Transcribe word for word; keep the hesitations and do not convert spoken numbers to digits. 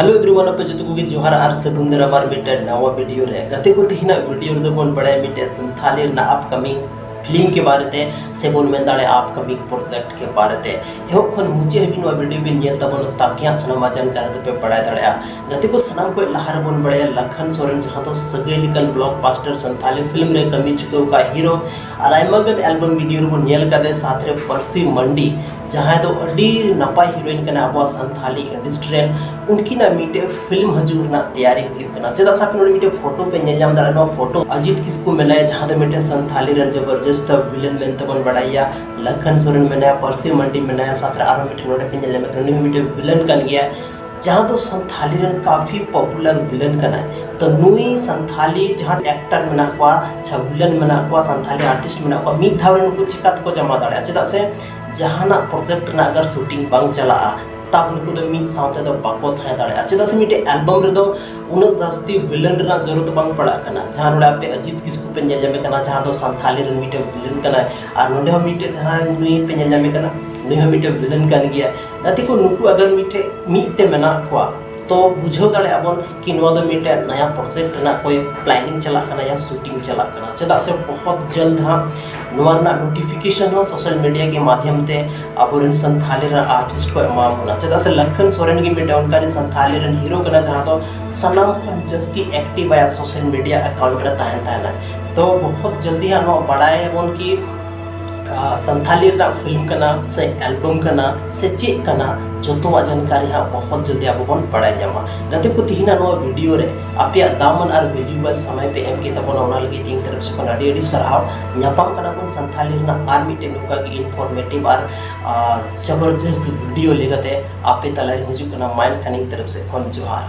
Hello everyone, ᱟᱯᱮ ᱡᱚᱛᱚ ᱠᱚᱜᱮ ᱡᱚᱦᱟᱨ ᱟᱨ ᱥᱟᱹᱜᱩᱱ ᱫᱟᱨᱟᱢ ᱟᱨ ᱢᱤᱫᱴᱮᱱ ᱱᱟᱣᱟ ᱵᱷᱤᱰᱤᱭᱳ ᱨᱮ᱾ ᱜᱟᱛᱮ ᱠᱚ, ᱛᱮᱦᱮᱧᱟᱜ ᱵᱷᱤᱰᱤᱭᱳ ᱨᱮᱫᱚ ᱵᱚᱱ ᱵᱟᱲᱟᱭᱟ ᱢᱤᱫᱴᱮᱱ ᱥᱟᱱᱛᱷᱟᱞᱤ ᱨᱮᱱᱟᱜ ᱟᱯᱠᱟᱢᱤᱝ ᱯᱷᱤᱞᱢ ᱠᱮ ᱵᱟᱨᱮ ᱛᱮ, ᱥᱮ ᱵᱚᱱ ᱢᱮᱱ ᱫᱟᱲᱮᱭᱟᱜᱼᱟ ᱟᱯᱠᱟᱢᱤᱝ ᱯᱨᱚᱡᱮᱠᱴ ᱠᱮ ᱵᱟᱨᱮ ᱛᱮ᱾ ᱮᱦᱚᱵ ᱠᱷᱚᱱ ᱢᱩᱪᱟᱹᱫ ᱦᱟᱹᱵᱤᱡ ᱱᱚᱣᱟ ᱵᱷᱤᱰᱤᱭᱳ ᱵᱤᱱ ᱧᱮᱞ ᱛᱟᱵᱚᱱᱟ, ᱛᱟᱵ ᱜᱮ ᱦᱟᱸᱜ ᱥᱟᱱᱟᱢ ᱡᱟᱱᱠᱟᱨᱤ ᱫᱚᱯᱮ ᱵᱟᱲᱟᱭ ᱫᱟᱲᱮᱭᱟᱜᱼᱟ᱾ ᱜᱟᱛᱮ ᱠᱚ, ᱥᱟᱱᱟᱢ ᱠᱷᱚᱱ ᱞᱟᱦᱟ ᱨᱮᱵᱚᱱ ᱵᱟᱲᱟᱭᱟ ᱞᱟᱠᱷᱟᱱ ᱥᱚᱨᱮᱱ, ᱡᱟᱦᱟᱸ ᱫᱚ ᱥᱟᱹᱜᱟᱹᱭ ᱞᱮᱠᱟᱱ ᱵᱞᱚᱠᱵᱟᱥᱴᱟᱨ ᱥᱟᱱᱛᱷᱟᱞᱤ ᱯᱷᱤᱞᱢ ᱨᱮ ᱠᱟᱹᱢᱤ ᱪᱩᱠᱟᱹᱣ ᱟᱠᱟᱫ ᱦᱤᱨᱳ, ᱟᱨ ᱟᱭᱢᱟ ᱜᱟᱱ ᱮᱞᱵᱟᱢ ᱵᱷᱤᱰᱤᱭᱳ ᱨᱮᱵᱚᱱ ᱧᱮᱞ ᱟᱠᱟᱫᱮ, ᱥᱟᱶᱛᱮ ᱨᱮ ᱯᱟᱹᱨᱥᱤ ᱢᱟᱱᱰᱤ, ᱡᱟᱦᱟᱸᱭ ᱫᱚ ᱟᱹᱰᱤ ᱱᱟᱯᱟᱭ ᱦᱤᱨᱳᱭᱤᱱ ᱠᱟᱱᱟᱭ ᱟᱵᱚᱣᱟᱜ ᱥᱟᱱᱛᱷᱟᱞᱤ ᱤᱱᱰᱟᱥᱴᱨᱤ ᱨᱮᱱ᱾ ᱩᱱᱠᱤᱱᱟᱜ ᱢᱤᱫᱴᱮᱱ ᱯᱷᱤᱞᱢ ᱦᱤᱡᱩᱜ ᱨᱮᱱᱟᱜ ᱛᱮᱭᱟᱨᱤ ᱦᱩᱭᱩᱜ ᱠᱟᱱᱟ᱾ ᱪᱮᱫᱟᱜ ᱥᱮ ᱟᱯᱮ ᱱᱚᱰᱮ ᱢᱤᱫᱴᱮᱱ ᱯᱷᱳᱴᱳ ᱯᱮ ᱧᱮᱞ ᱧᱟᱢ ᱫᱟᱲᱮᱭᱟᱜᱼᱟ, ᱱᱚᱣᱟ ᱯᱷᱳᱴᱳ ᱚᱡᱤᱛ ᱠᱤᱥᱠᱩ ᱢᱮᱱᱟᱭᱟ, ᱡᱟᱦᱟᱸ ᱫᱚ ᱢᱤᱫᱴᱮᱱ ᱥᱟᱱᱛᱷᱟᱞᱤ ᱨᱮᱱ ᱡᱚᱵᱚᱨᱡᱚᱥᱛ ᱵᱷᱤᱞᱮᱱ ᱢᱮᱱᱛᱮ ᱵᱚᱱ ᱵᱟᱲᱟᱭᱟ᱾ ᱞᱟᱠᱷᱟᱱ ᱥᱚᱨᱮᱱ ᱢᱮᱱᱟᱭᱟ, ᱯᱟᱹᱨᱥᱤ ᱢᱟᱱᱰᱤ ᱢᱮᱱᱟᱭᱟ, ᱥᱟᱶᱛᱮ ᱨᱮ ᱟᱨᱦᱚᱸ ᱢᱤᱫᱴᱮᱱ ᱱᱚᱰᱮ ᱯᱮ ᱧᱮᱞ ᱧᱟᱢᱮ ᱠᱟᱱᱟ, ᱱᱩᱭ ᱦᱚᱸ ᱢᱤᱫᱴᱮᱱ ᱵᱷᱤᱞᱮᱱ ᱠᱟᱱ ᱜᱮᱭᱟᱭ, ᱡᱟᱦᱟᱸ ᱫᱚ ᱥᱟᱱᱛᱷᱟᱞᱤ ᱨᱮᱱ ᱠᱟᱯᱷᱤ ᱯᱚᱯᱩᱞᱟᱨ ᱵᱷᱤᱞᱮᱱ ᱠᱟᱱᱟᱭ᱾ ᱛᱚ ᱱᱩᱭ ᱥᱟᱱᱛᱷᱟᱞᱤ ᱡᱟᱦᱟᱸ ᱮᱠᱴᱟᱨ ᱢᱮᱱᱟᱜ ᱠᱚᱣᱟ, ᱡᱟᱦᱟᱸ ᱵᱷᱤᱞᱮᱱ ᱢᱮᱱᱟᱜ ᱠᱚᱣᱟ, ᱥᱟᱱᱛᱷᱟᱞᱤ ᱟᱨᱴᱤᱥᱴ ᱢᱮᱱᱟᱜ ᱠᱚᱣᱟ, ᱢᱤᱫ ᱫᱷᱟᱣ ᱨᱮ ᱱᱩᱠᱩ ᱪᱤᱠᱟ ᱛᱮᱠᱚ ᱡᱟᱢᱟ ᱫᱟᱲᱮᱭᱟᱜᱼᱟ? ᱪᱮᱫᱟᱜ ᱥᱮ ᱡᱟᱦᱟᱱᱟᱜ ᱯᱨᱚᱡᱮᱠᱴ ᱨᱮᱱᱟᱜ ᱟᱜᱟᱨ ᱥᱩᱴᱤᱝ ᱵᱟᱝ ᱪᱟᱞᱟᱜᱼᱟ, ᱛᱟᱵ ᱱᱩᱠᱩ ᱫᱚ ᱢᱤᱫ ᱥᱟᱶᱛᱮ ᱫᱚ ᱵᱟᱠᱚ ᱛᱟᱦᱮᱸ ᱫᱟᱲᱮᱭᱟᱜᱼᱟ᱾ ᱪᱮᱫᱟᱜ ᱥᱮ ᱢᱤᱫᱴᱮᱡ ᱮᱞᱵᱟᱢ ᱨᱮᱫᱚ ᱩᱱᱟᱹᱜ ᱡᱟᱹᱥᱛᱤ ᱵᱷᱤᱞᱮᱱ ᱨᱮᱱᱟᱜ ᱡᱚᱨᱩᱨᱛ ᱵᱟᱝ ᱯᱟᱲᱟᱜ ᱠᱟᱱᱟ᱾ ᱡᱟᱦᱟᱸ ᱱᱚᱰᱮ ᱟᱯᱮ ᱚᱡᱤᱛ ᱠᱤᱥᱠᱩ ᱯᱮ ᱧᱮᱞ ᱧᱟᱢᱮ ᱠᱟᱱᱟ, ᱡᱟᱦᱟᱸ ᱫᱚ ᱥᱟᱱᱛᱷᱟᱞᱤ ᱨᱮᱱ ᱢᱤᱫᱴᱮᱡ ᱵᱷᱤᱞᱮᱱ ᱠᱟᱱᱟᱭ, ᱟᱨ ᱱᱚᱰᱮ ᱦᱚᱸ ᱢᱤᱫᱴᱮᱡ ᱡᱟᱦᱟᱸᱭ ᱱᱩᱭ ᱯᱮ ᱧᱮᱞ ᱧᱟᱢᱮ ᱠᱟᱱᱟ, ᱱᱩᱭ ᱦᱚᱸ ᱢᱤᱫᱴᱮᱡ ᱵᱷᱤᱞᱮᱱ ᱠᱟᱱ ᱜᱮᱭᱟ᱾ ᱜᱟᱛᱮ ᱠᱚ, ᱱᱩᱠᱩ ᱟᱜᱟᱨ ᱢᱤᱫᱴᱮᱡ ᱢᱤᱫ ᱛᱮ ᱢᱮᱱᱟᱜ ᱠᱚᱣᱟ, ᱛᱚ ᱵᱩᱡᱷᱟᱹᱣ ᱫᱟᱲᱮᱭᱟᱜᱼᱟ ᱵᱚᱱ ᱠᱤ ᱱᱚᱣᱟ ᱫᱚ ᱢᱤᱫᱴᱮᱡ ᱱᱟᱭᱟ ᱯᱨᱚᱡᱮᱠᱴ ᱨᱮᱱᱟᱜ ᱠᱚᱭ ᱯᱞᱟᱱᱤᱝ ᱪᱟᱞᱟᱜ ᱠᱟᱱᱟ ᱭᱟ ᱥᱩᱴᱤᱝ ᱪᱟᱞᱟᱜ ᱠᱟᱱᱟ᱾ ᱪᱮᱫᱟᱜ ᱥᱮ ᱵᱚᱦᱚᱛ ᱡᱚᱞᱫ ᱦᱟᱸᱜ ᱱᱚᱣᱟ ᱨᱮᱱᱟᱜ ᱱᱳᱴᱤᱯᱷᱤᱠᱮᱥᱚᱱ ᱦᱚᱸ ᱥᱳᱥᱟᱞ ᱢᱤᱰᱤᱭᱟ ᱠᱮ ᱢᱟᱫᱷᱭᱚᱢ ᱛᱮ ᱟᱵᱚᱨᱮᱱ ᱥᱟᱱᱛᱷᱟᱞᱤ ᱨᱮᱱ ᱟᱨᱴᱤᱥᱴ ᱠᱚ ᱮᱢᱟ ᱵᱚᱱᱟ᱾ ᱪᱮᱫᱟᱜ ᱥᱮ ᱞᱟᱠᱷᱟᱱ ᱥᱚᱨᱮᱱ ᱜᱮ ᱢᱤᱫᱴᱮᱱ ᱚᱱᱠᱟᱱᱤᱡ ᱥᱟᱱᱛᱷᱟᱞᱤ ᱨᱮᱱ ᱦᱤᱨᱳ ᱠᱟᱱᱟ, ᱡᱟᱦᱟᱸ ᱫᱚ ᱥᱟᱱᱟᱢ ᱠᱷᱚᱱ ᱡᱟᱹᱥᱛᱤ ᱮᱠᱴᱤᱵᱷ ᱟᱭᱟᱜ ᱥᱳᱥᱟᱞ ᱢᱤᱰᱤᱭᱟ ᱮᱠᱟᱣᱩᱱᱴ ᱨᱮ ᱛᱟᱦᱮᱱ ᱛᱟᱦᱮᱱᱟ᱾ ᱛᱚ ᱵᱚᱦᱚᱛ ᱡᱚᱞᱫᱤ ᱦᱟᱸᱜ ᱱᱚᱣᱟ ᱵᱟᱲᱟᱭᱟᱵᱚᱱ ᱠᱤ ᱟᱨ, ᱥᱟᱱᱛᱷᱟᱞᱤ ᱨᱮᱱᱟᱜ ᱯᱷᱤᱞᱢ ᱠᱟᱱᱟ ᱥᱮ ᱮᱞᱵᱟᱢ ᱠᱟᱱᱟ ᱥᱮ ᱪᱮᱫ ᱠᱟᱱᱟ, ᱡᱚᱛᱚᱣᱟᱜ ᱡᱟᱱᱠᱟᱨᱤ ᱦᱟᱸᱜ ᱵᱚᱦᱚᱛ ᱡᱚᱞᱫᱤ ᱟᱵᱚ ᱵᱚᱱ ᱵᱟᱲᱟᱭ ᱧᱟᱢᱟ᱾ ᱜᱟᱛᱮ ᱠᱚ, ᱛᱮᱦᱮᱧᱟᱜ ᱱᱚᱣᱟ ᱵᱷᱤᱰᱤᱭᱳ ᱨᱮ ᱟᱯᱮᱭᱟᱜ ᱫᱟᱢᱟᱱ ᱟᱨ ᱵᱷᱮᱞᱩᱭᱮᱵᱚᱞ ᱥᱚᱢᱚᱭ ᱯᱮ ᱮᱢ ᱠᱮᱫ ᱛᱟᱵᱚᱱᱟ, ᱚᱱᱟ ᱞᱟᱹᱜᱤᱫ ᱤᱧ ᱛᱚᱨᱚᱯ ᱥᱮᱫ ᱠᱷᱚᱱ ᱟᱹᱰᱤ ᱟᱹᱰᱤ ᱥᱟᱨᱦᱟᱣ᱾ ᱧᱟᱯᱟᱢ ᱠᱟᱱᱟ ᱵᱚᱱ ᱥᱟᱱᱛᱷᱟᱞᱤ ᱨᱮᱱᱟᱜ ᱟᱨ ᱢᱤᱫᱴᱮᱱ ᱱᱚᱝᱠᱟ ᱜᱮ ᱤᱱᱯᱷᱚᱨᱢᱮᱴᱤᱵᱷ ᱟᱨ, ᱟᱨ, ᱡᱚᱵᱚᱨᱡᱚᱥᱛ ᱵᱷᱤᱰᱤᱭᱳ ᱞᱟᱹᱜᱤᱫ ᱛᱮ᱾ ᱟᱯᱮ ᱛᱟᱞᱟᱨᱮ ᱦᱤᱡᱩᱜ ᱠᱟᱱᱟ ᱢᱟᱭᱤᱱᱰ ᱠᱷᱟᱱᱤᱝ ᱛᱚᱨᱚᱯ ᱥᱮᱫ ᱠᱷᱚᱱ ᱡᱚᱦᱟᱨ᱾